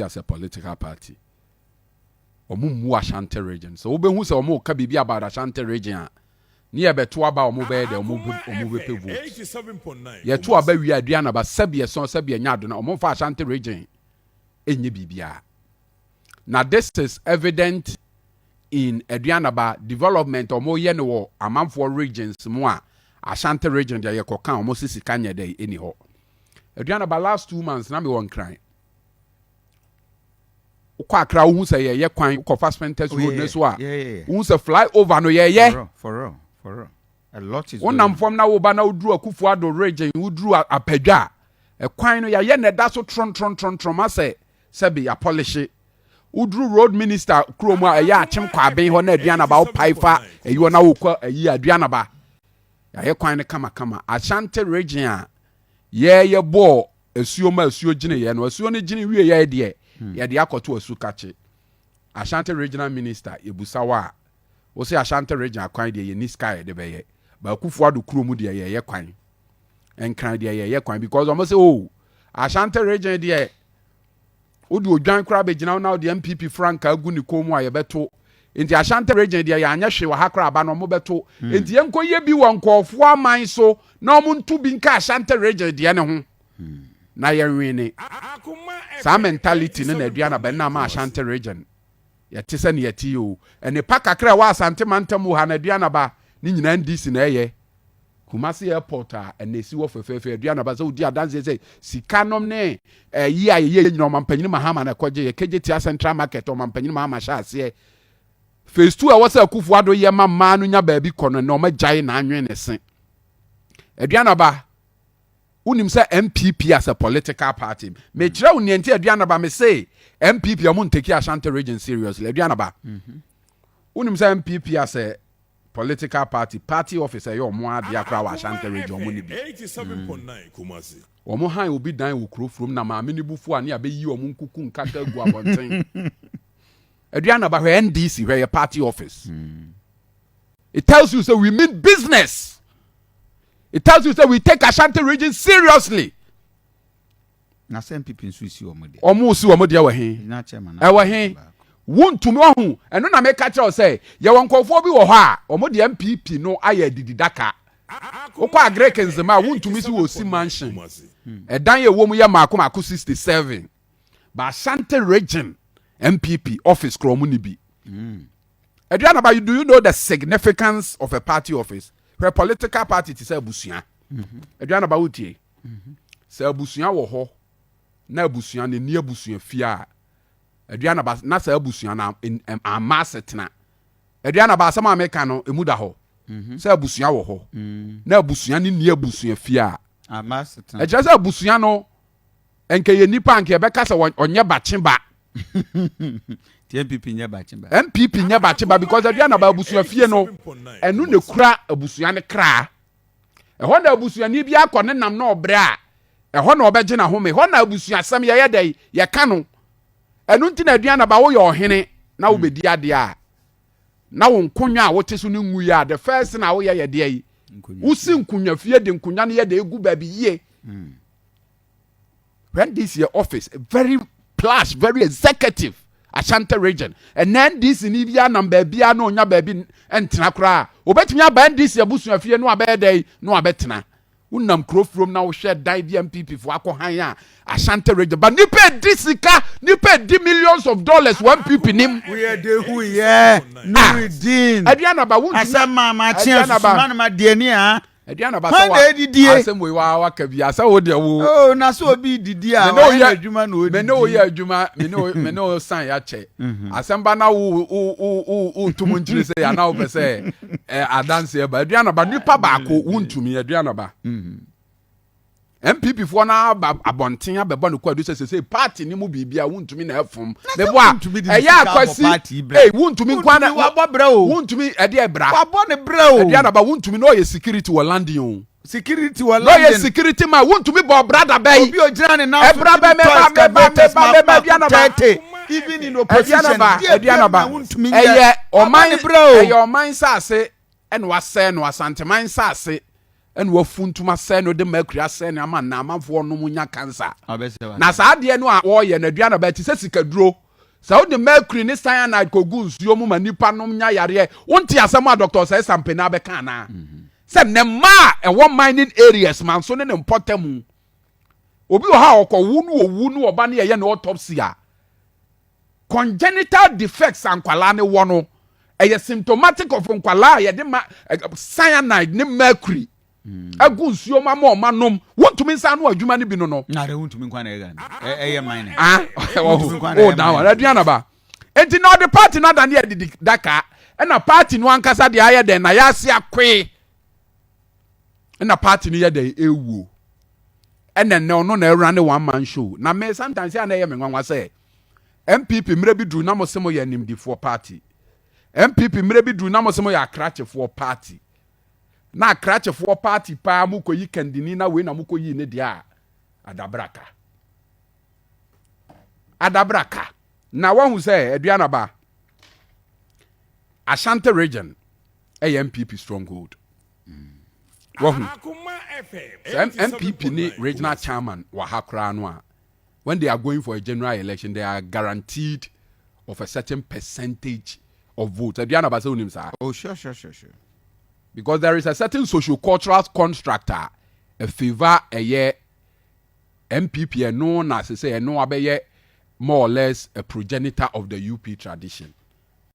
As a political party, ɔmo mmu Ashanti Region. Sɛ wobɛhu sɛ ɔmo ka biribi about Ashanti Region a, ne yɛbɛto aba, ɔmo bɛyɛ dɛ ɔmo bɛpɛ vote. Yɛto aba wie, Aduanaba, sɛbi ɛsɔn, sɛbi ɛnya adona, ɔmo nfa Ashanti Region ɛnyɛ biribiara. Na this is evident in, Aduanaba, development ɔmo yɛ no wɔ amanfoɔ regions mu a, Ashanti Region deɛ, yɛkɔka, ɔmo sisi sika nyɛ dɛ ɛni hɔ. Aduanaba, last 2 months na mi wɔ Nkran, wokɔ Akra, wohu sɛ yɛyɛ kwan, wokɔfa Spintex Road ne so a, wohu sɛ fly over no yɛyɛ. For real, for real. A lot is Wonam fam na woba na woduru Akufo Addo region, woduru Apadwa a, ɛkwan no yɛayɛ na ɛda so trontrontrontrom asɛ sɛbi apɔlehye. Woduru Road Minister kurom a ɛyɛ Akyem Kwaben hɔ na, Aduanaba, wopae fa ɛyi hɔ na wokɔ ɛyi, Aduanaba, yɛayɛ kwan no kamakama. Ashanti Region a yɛyɛ bɔɔ asuo ma asuo gyene yɛ no, asuo no gyene wie yɛ deɛ, yɛde akɔto asu kakye. Ashanti Regional Minister, ebusa wa a, wɔsɛ Ashanti Region akwan deɛ, yɛ ni sika yɛde bɛyɛ. Baakufo Ado kurom deɛ, yɛyɛ kwan. Nkran deɛ, yɛyɛ kwan, because ɔmo sɛ, oh, Ashanti Region deɛ, wode odwan koraa bɛgyina wo na wode NPP frankaa gu ne kɔn mu a, yɛbɛto. Nti Ashanti Region deɛ, yɛanyɛ hwee wɔ ha koraa aba na ɔmo bɛto. Nti yɛnkɔ yɛ bi wɔ nkɔɔfoɔ aman so na ɔmo nto bi nka Ashanti Region deɛ ne ho na yɛnwene. Saa mentality no na, Aduana, bɛn na ama Ashanti Region yɛte sɛ ne yɛte yi o. Ɛnipa kakra a ɛwɔ Asante mantam wɔ ha na, Aduanaba, ne nyinaa NDC na ɛyɛ. Kumasi Airport a ɛna esi hɔ fɛfɛɛfɛ, Aduanaba, sɛ wodi adanseɛ sɛ sika nom ne ɛyi a yɛyɛ nyina, Ɔmampanyin Mahama na ɛkɔgye yɛ. Kejetia Central Market, Ɔmampanyin Mahama hyɛ aseɛ. Phase two a ɛwɔ sɛ Akufo Addo yɛ ma mmaa no nya baabi kɔ no na ɔma gyae na anwen ne se. Aduanaba, wonim sɛ NPP as a political party, mekyerɛ wo nea nti, Aduanaba, me se NPP ɔmo ntake Ashanti Region seriously. Aduanaba, wonim sɛ NPP as a political party, party office ɛyɛ ɔmo adeɛ akora wɔ Ashanti Region, ɔmo ne bi. Ɔmo han obi dan wɔ kuro furom na maame ne bufu a ne abɛyi ɔmo nkuku nkaka gu abɔnten. Aduanaba, hwɛ NDC, hwɛ yɛ party office. It tells you say we mean business. It tells you say we take Ashanti Region seriously. Na sɛ NPP nso si wɔn deɛ. Ɔmo si wɔn deɛ wɔ he? Regional chairman na Ɛwɔ he? Wontumi ɔho. Ɛno na meka kyerɛ wo sɛ yɛwɔ nkɔfoɔ bi wɔ hɔ a ɔmo deɛ, NPP no ayɛ adididaka. Wokɔ Agric Nzema a, wontumi si wɔ si mansion, ɛdan yɛ wɔ mu yɛ maako maako 67, but Ashanti Region NPP office korɔ, ɔmo ni bi. Aduanaba, do you know the significance of a party office? Hwɛ, political party te sɛ abusua. Aduanaba, wotie sɛ abusua wɔ hɔ na abusua no ni abusua fie a, Aduanaba, na saa abusua no ama asetena. Aduanaba, asɛm a meka no emu da hɔ sɛ abusua wɔ hɔ na abusua no ni abusua fie a, Ama asetena. Ɛkyerɛ sɛ abusua no nkɛ yɛ nipa nkɛ yɛbɛka sɛ ɔnyɛ bakye ba. Ti NPP nyɛ bakye ba. NPP nyɛ bakye ba, because Aduanaba, abusua fie no, ɛno na kura abusua no kraa. Ɛhɔ na abusuani bi akɔ ne nam na ɔbrɛ a, ɛhɔ na ɔbɛgye n'ahome. Ɛhɔ na abusuasɛm yɛyɛ dɛ yɛka no. Ɛno nti na, Aduanaba, woyɛ ɔhene na wobɛdi adeɛ a, na wo nkonnwa a wote so no ngu yi a, the first thing a woyɛ yɛ deɛ yi? Nkonnwa. Wosi nkonnwa fie de nkonnwa no yɛ de egu baabi yie. When this year office, very plush, very executive, Ashanti Region, ɛnna NDC ni bi anam baabi a na onya baabi ntena koraa, obetumi aba NDC abusua fie no abɛyɛ dɛ no abɛtena. Wonam kuro furom na wohwɛ dan bi NPP fo akɔ han a, Ashanti Region but nipa edi sika, nipa edi millions of dollars wɔ NPP nim. Woyɛ de hu yɛ Nurudin. Aduanaba, wuntumi Asɛm maa ma kye Aduanaba. asusuma no ma deɛ ni a. Aduanaba, Hwan sɛ wa na edidie? Asɛm wei wa waka bi asɛ wo deɛ wo Oh, na so obi didi a Me ne wo ɔyɛ n'adwuma na odidi. Me ne wo yɛ adwuma, me ne wo san yakyɛ asɛm ba na wo wo wo wo wo tum nkyiri sɛ yɛ ana wopɛ sɛ ɛ adanseɛ ba. Aduanaba, nipa baako wuntumi. Aduanaba, NPP foɔ na aba abɔnten abɛbɔ ne kɔ adu sɛ party ne mu biribi a wuntumi na ɛfom Na sɛ meboa wontumi de ne ɛyɛ sika abɔ akwasi party bra. Ee, wuntumi nkwa na Wontumi wabɔ brɛ o. Wuntumi ɛdeɛ bra. Wabɔ ne brɛ o. Aduanaba, wuntumi na ɔyɛ security wɔ London o. Security wɔ Na ɔyɛ London. security man. Wuntumi bɔ brada bɛyi. Obi ogyina ne nan so Ɛbra bɛ tumi tɔ mɛba mɛba excavators mɛba mako mɛba mako Aduanaba. 30 even in opposition. Aduanaba, Deɛ bia Aduanaba, na wontumi nyɛ. Ɛyɛ Wabɔ ɔman ne brɛ o. Ɛyɛ ɔman saase ɛna wasɛɛ no, Asanteman saase. Ɛna wafuntum asɛe no de mercury asɛe no ama nna amanfoɔ nom nya cancer. Na saa adeɛ no a wɔreyɛ no aduane bɛyɛ te sɛ sikaduro. Sɛ wode mercury ne cyanide kɔgu nsuo mu ma nnipa nom nya yareɛ, wonte asɛm a Dr. Osei Sampena bɛka anaa? Sɛ nnɛ mmaa a ɛwɔ mining areas manso ne ne mpɔtamu, obi wɔ hɔ a ɔkɔwo no ɔwu no ɔba no yɛyɛ no autopsy a, Congenital defects a nkwadaa no wɔ no, ɛyɛ symptomatic of nkwadaa a yɛde ma cyanide ne mercury agu nsuo mu ama ɔma nom. Wontumi nsa ano adwuma no bi no no. Na de wontumi nkwa na ɛyɛ ɛyɛ mine. Ah, oh, dan wa aduan na ba. Enti na ɔde party no adane adidi daka, ɛna party no ankasa deɛ ayɛ dɛn na yɛase akoe. Ɛna party no yɛ dɛn ewuo. Ɛna nnɛ ɔno na ɛwura ne one man show. Na me sometimes yɛ na ɛyɛ me nwanwa sɛ NPP mmerɛ bi duru na mo se mo yɛ animdifoɔ party. NPP mmerɛ bi duru na mo se mo yɛ akrakyefoɔ party. Na akrakyefoɔ party paa mo kɔyi kandini na wei na mo kɔyi ne deɛ a adabraka. Adabraka. Na wahu sɛ Aduanaba Ashanti region ɛyɛ NPP stronghold. Wahu sɛ NPP ne regional chairman wɔ ha koraa no a, when they are going for a general election, they are guaranteed of a certain percentage of votes. Aduana ba sɛ wonim saa. Oh, sure. Because there is a certain socio-cultural construct a favor ɛyɛ NPP. Ɛno na sɛ ɛno abɛyɛ more or less a progenitor of the UP tradition.